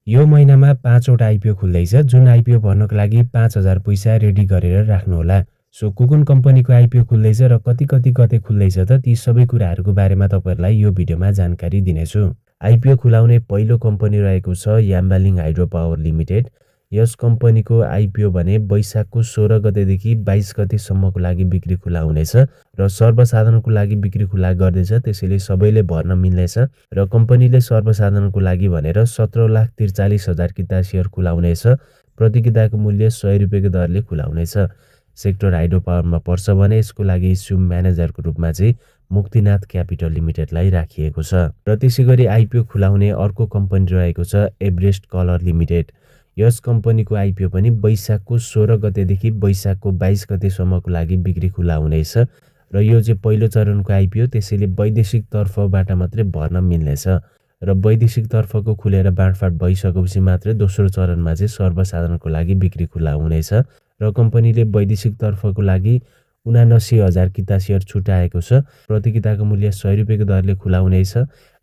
यो महिनामा 5 वटा आइपिओ खुल्दैछ। जुन आइपिओ भर्नको लागि 5000 पैसा रेडी गरेर राख्नुहोला। सो कुन कम्पनीको आइपिओ खुल्दैछ र कति गते खुल्दैछ त ती सबै कुराहरूको बारेमा तपाईहरुलाई यो भिडियोमा जानकारी दिनेछु। आइपिओ खुलाउने पहिलो कम्पनी रहेको छ याम्बालिङ हाइड्रो पावर लिमिटेड। यस कम्पनीको आइपिओ भने वैशाखको 16 गतेदेखि 22 गतेसम्मको लागि बिक्री खुला हुनेछ र सर्वसाधारणको लागि बिक्री खुला गर्दैछ। त्यसैले सबैले भर्न मिल्नेछ र कम्पनीले सर्वसाधारणको लागि भनेर 17,43,000 किता शेयर खुलाउनेछ। प्रति किताको मूल्य 100 रुपैयाँको दरले खुलाउनेछ। सेक्टर हाइड्रो पावरमा पर्छ भने यसको लागि इस्यु म्यानेजरको रूपमा चाहिँ मुक्तिनाथ क्यापिटल लिमिटेडलाई राखिएको छ। र त्यसैगरी आइपिओ खुलाउने अर्को कम्पनी रहेको छ एभरेस्ट कलर लिमिटेड। यस कम्पनीको आइपिओ पनि वैशाखको 16 गतेदेखि वैशाखको 22 गतेसम्मको लागि बिक्री खुला हुनेछ र यो चाहिँ पहिलो चरणको आइपिओ। त्यसैले वैदेशिक तर्फबाट मात्रै भर्न मिल्नेछ र वैदेशिक तर्फको खुलेर बाँडफाट भइसकेपछि मात्रै दोस्रो चरणमा चाहिँ सर्वसाधारणको लागि बिक्री खुला हुनेछ र कम्पनीले वैदेशिक तर्फको लागि 79,000 किता शेयर छुटाएको छ। प्रति किताको मूल्य 100 रुपैयाँको दरले खुला हुनेछ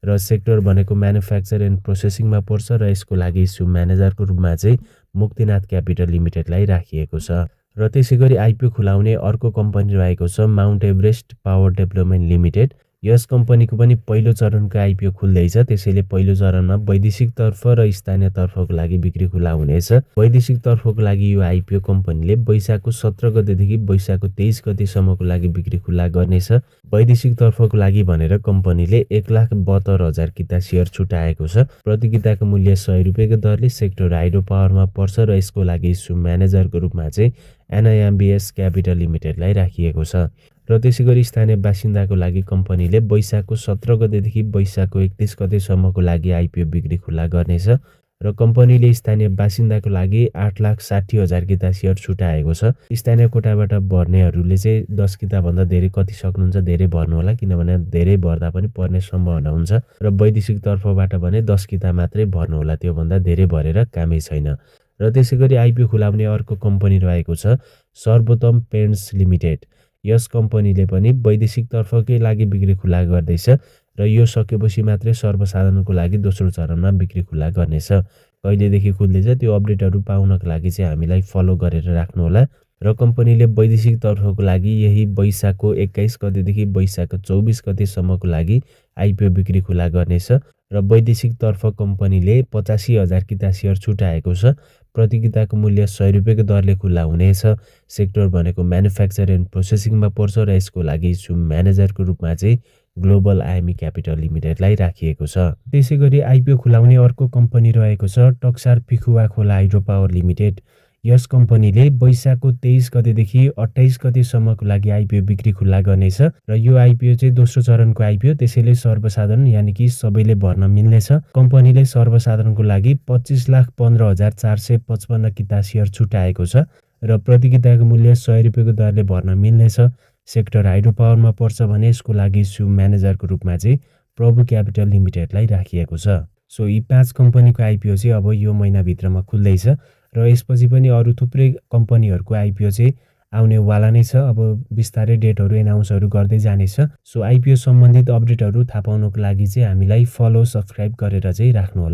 र सेक्टर भनेको म्यानुफ्याक्चर एन्ड प्रोसेसिङमा पर्छ र यसको लागि इस्यु म्यानेजरको रूपमा चाहिँ मुक्तिनाथ क्यापिटल लिमिटेडलाई राखिएको छ। र त्यसैगरी आइपिओ खुलाउने अर्को कम्पनी रहेको छ Mount Everest power development limited. यस कम्पनीको पनि पहिलो चरणको आइपिओ खुल्दैछ। त्यसैले पहिलो चरणमा वैदेशिक तर्फ र स्थानीय तर्फको लागि बिक्री खुला हुनेछ। वैदेशिक तर्फको लागि यो आइपिओ कम्पनीले वैशाखको 17 गतेदेखि वैशाखको 23 गतेसम्मको लागि बिक्री खुला गर्नेछ। वैदेशिक तर्फको लागि भनेर कम्पनीले 1,72,000 किता शेयर छुटाएको छ। प्रति किताको मूल्य 100 रुपैयाँको दरले सेक्टर हाइड्रो पावरमा पर्छ र यसको लागि इस्यु म्यानेजरको रूपमा चाहिँ एनआइएमबिएस क्यापिटल लिमिटेडलाई राखिएको छ। र त्यसैगरी स्थानीय बासिन्दाको लागि कम्पनीले वैशाखको 17 गतेदेखि वैशाखको 31 गतेसम्मको लागि आइपिओ बिक्री खुला गर्नेछ र कम्पनीले स्थानीय बासिन्दाको लागि 8,60,000 किता शेयर छुटाएको छ। स्थानीय कोटाबाट भर्नेहरूले चाहिँ 10 किता भन्दा धेरै कति सक्नुहुन्छ धेरै भर्नु होला, किनभने धेरै भर्दा पनि पर्ने सम्भावना हुन्छ र वैदेशिक तर्फबाट भने 10 किता मात्रै भर्नु होला, त्यो भन्दा धेरै भरेर कामै छैन। र त्यसैगरी आइपिओ खुलाउने अर्को कम्पनी रहेको छ सर्वोत्तम पेन्ट्स लिमिटेड। यस कम्पनीले पनि वैदेशिक तर्फकै लागि बिक्री खुला गर्दैछ र यो सकेपछि मात्रै सर्वसाधारणको लागि दोस्रो चरणमा बिक्री खुला गर्नेछ। कहिलेदेखि खुल्दैछ त्यो अपडेटहरू पाउनको लागि चाहिँ हामीलाई फलो गरेर राख्नुहोला। र कम्पनीले वैदेशिक तर्फको लागि यही वैशाखको 21 गतेदेखि वैशाखको 24 गतेसम्मको लागि आइपिओ बिक्री खुला गर्नेछ र वैदेशिक तर्फ कम्पनीले 85,000 किता शेयर छुटाएको छ। प्रति किताको मूल्य 100 रुपैयाँको दरले खुला हुनेछ। सेक्टर भनेको म्यानुफ्याक्चर एन्ड प्रोसेसिङमा पर्छ र यसको लागि इस्यु म्यानेजरको रूपमा चाहिँ ग्लोबल आइएमई क्यापिटल लिमिटेडलाई राखिएको छ। त्यसैगरी आइपिओ खुलाउने अर्को कम्पनी रहेको छ टक्सार पिखुवा खोला हाइड्रो पावर लिमिटेड। यस कम्पनीले वैशाखको 23 गतेदेखि 28 गतेसम्मको लागि आइपिओ बिक्री खुला गर्नेछ र यो आइपिओ चाहिँ दोस्रो चरणको आइपिओ। त्यसैले सर्वसाधारण यानि कि सबैले भर्न मिल्नेछ। कम्पनीले सर्वसाधारणको लागि 25,15,455 किता शेयर छुटाएको छ र प्रति किताको मूल्य 100 रुपैयाँको दरले भर्न मिल्नेछ। सेक्टर हाइड्रो पावरमा पर्छ भने यसको लागि इस्यु म्यानेजरको रूपमा चाहिँ प्रभु क्यापिटल लिमिटेडलाई राखिएको छ। सो यी 5 कम्पनीको आइपिओ चाहिँ अब यो महिनाभित्रमा खुल्दैछ र यसपछि पनि अरू थुप्रै कम्पनीहरूको आइपिओ चाहिँ आउनेवाला नै छ। अब बिस्तारै डेटहरू एनाउन्सहरू गर्दै जानेछ। सो आइपिओ सम्बन्धित अपडेटहरू थाहा पाउनको लागि चाहिँ हामीलाई फलो सब्सक्राइब गरेर चाहिँ राख्नुहोला।